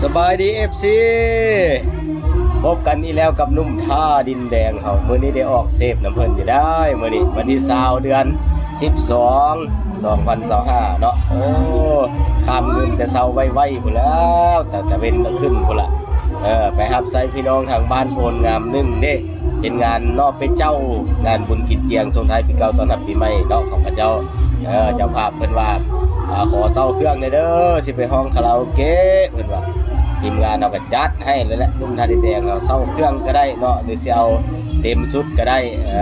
ສະບາຍດີ ເອັຟຊີ ພົບກັນອີກແລ້ວກັບໜຸ່ມທ່າດິນແດງເຮົາ. ມື້ນີ້ໄດ້ອອກເສບນຳເພິ່ນຢູ່ໄດ໋. ມື້ນີ້ວັນທີຊາວ ເດືອນສິບສອງ ສອງພັນຊາວຫ້າເນາະ. ໂອ້ ຂ້າມງຶມແຕ່ເຊົ້າໄວໆພຸ້ນແລ້ວ ແຕ່ຕາເວັນກໍຂຶ້ນພຸ້ນລະ. ເອີ ໄປຮັບໃຊ້ພີ່ນ້ອງທາງບ້ານໂພນງາມໜຶ່ງເດ້. ເປັນງານນອກເປັນເຈົ້າ ງານບຸນກິນຈຽງ ສົ່ງທ້າຍປີເກົ່າ ຕ້ອນຮັບປີໃໝ່ເນາະ ຂອງເຂົາເຈົ້າ. ເອີ ເຈົ້າພາບເພິ່ນວ່າ ອາ ຂໍເຊົ່າເຄື່ອງແດ່ເດີ ຊິໄປຮ້ອງຄາຣາໂອເກະ ເພິ່ນວ່າ. ທີມງານເຮົາກໍຈັດໃຫ້ແລ້ວແຫຼະ ໜຸ່ມທ່າດິນແດງເຮົາ. ເຊົ່າເຄື່ອງກໍໄດ້ເນາະ ຫຼືຊິເອົາເຕັມຊຸດກໍໄດ້ ເອີ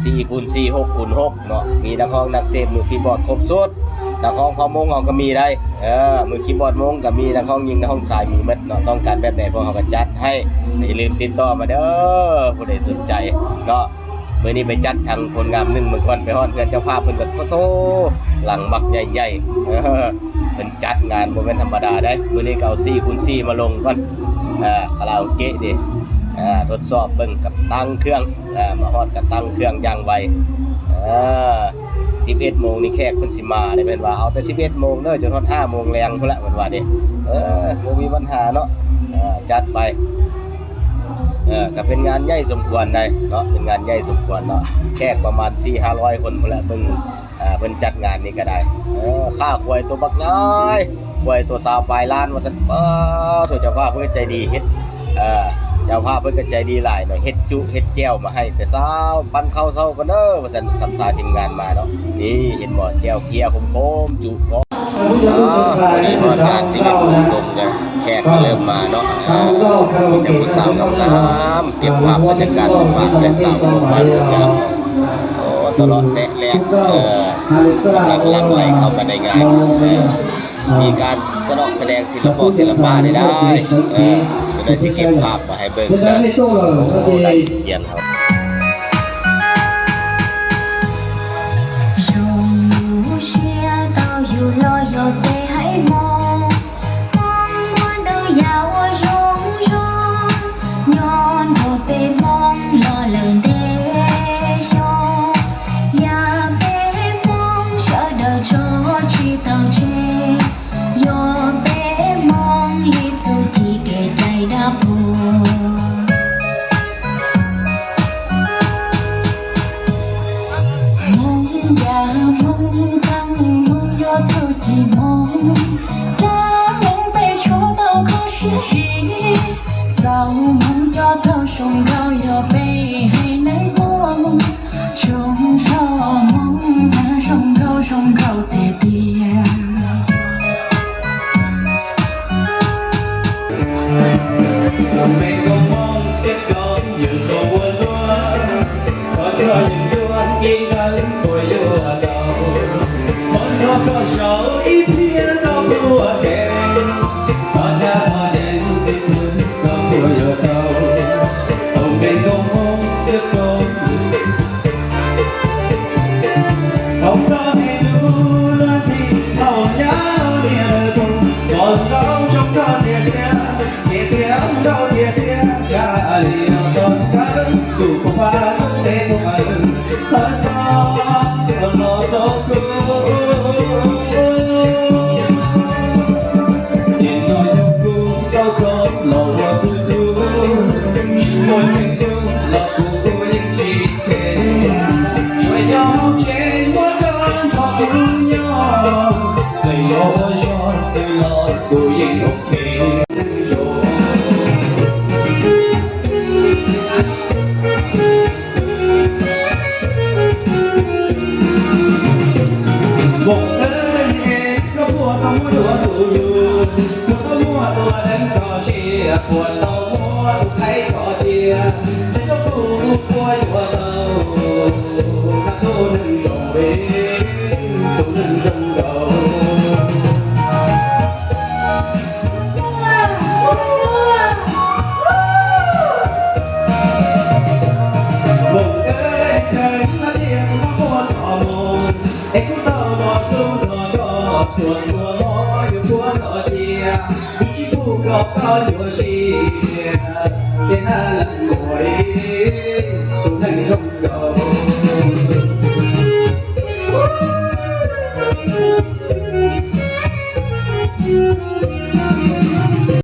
ສີ່ຄູນສີ່ ຫົກຄູນຫົກເນາະ. ມີນັກຮ້ອງນັກເສບ ມືຄີບອດຄົບຊຸດ. ນັກຮ້ອງເຜົ່າມົ້ງເຮົາກໍມີໄດ໋ ເອີ ມືຄີບອດມົ້ງກໍມີ ນັກຮ້ອງຍິງ ນັກຮ້ອງຊາຍມີໝົດເນາະ. ຕ້ອງການແບບໃດ ພວກເຮົາກໍຈັດໃຫ້. ຢ່າລືມຕິດຕໍ່ມາເດີ ຜູ້ໃດສົນໃຈເນາະ. ມື້ນີ້ໄປຈັດທາງໂພນງາມໜຶ່ງເບິ່ງກ່ອນ. ໄປຮອດເຮືອນເຈົ້າພາບເພິ່ນກໍ ໂທ້ ຫຼັງບັກໃຫຍ່ໆ ເອີ ເພິ່ນຈັດງານບໍ່ແມ່ນທຳມະດາເດ້. ມື້ນີ້ກໍເອົາສີ່ຄູນສີ່ມາລົງກ່ອນ ເອີ ຄາຣາໂອເກະເດ້ ເອີ ທົດສອບເບິ່ງກັບຕັ້ງເຄື່ອງ. ອ່າ ມາຮອດກໍຕັ້ງເຄື່ອງຢ່າງໄວ. ເອີ ສິບເອັດໂມງນີ້ແຂກເພິ່ນຊິມາເດ້ ເພິ່ນວ່າ ເອົາແຕ່ສິບເອັດໂມງເດີ ຈົນຮອດຫ້າໂມງແລງພຸ້ນລະ ເພິ່ນວ່າເດ້. ເອີ ບໍ່ມີບັນຫາເນາະ ເອີ ຈັດໄປ. ເອີ ກໍເປັນງານໃຫຍ່ສົມຄວນໄດ໋ເນາະ ເປັນງານໃຫຍ່ສົມຄວນເນາະ. ແຂກປະມານສີ່ຫ້າຮ້ອຍຄົນພຸ້ນລະ ເບິ່ງ ອ່າ ເພິ່ນຈັດງານນີ້ກໍໄດ້. ເອີ ຂ້າຄວາຍໂຕບັກໃຫຍ່ ຄວາຍໂຕຊາວປາຍລ້ານວ່າຊັ້ນ. ປາໂທ້ ເຈົ້າພາບເພິ່ນກໍໃຈດີ ເຮັດ ເອີ ເຈົ້າພາບເພິ່ນກໍໃຈດີຫຼາຍເນາະ ເຮັດຈຸເຮັດແຈ່ວມາໃຫ້ແຕ່ເຊົ້າ ປັ້ນເຂົ້າເຊົ້າກ່ອນເດີວ່າຊັ້ນ. ສຳຊາທີມງານມາເນາະ. ນີ້ເຫັນບໍ່ ແຈ່ວເພຍຂົມໆ ຈຸພໍ້. ອ່າ ພໍດີຮອດງານສິບເອັດໂມງຕົງ ກໍແຂກກໍເລີ່ມມາເນາະ. ອ່າ ມີແຕ່ຜູ້ສາວງາມໆ ເກັບພາບບັນຍາກາດມາຝາກແຕ່ເຊົ້າ ງາມໆ. ໂອ້ ຕະຫຼອດແຕະແລະ ເອີ ກຳລັງຫຼັ່ງໄຫຼເຂົ້າມາໃນງານ. ເອີ ມີການສະດອກສະແດງສິລະປະ ສິລະປະໄດ້ ເອີ ຈະໄດ້ຊິເກັບພາບມາໃຫ້ເບິ່ງເດີ. ໂອ້ ໄດ້ຈຽງເຮົາ.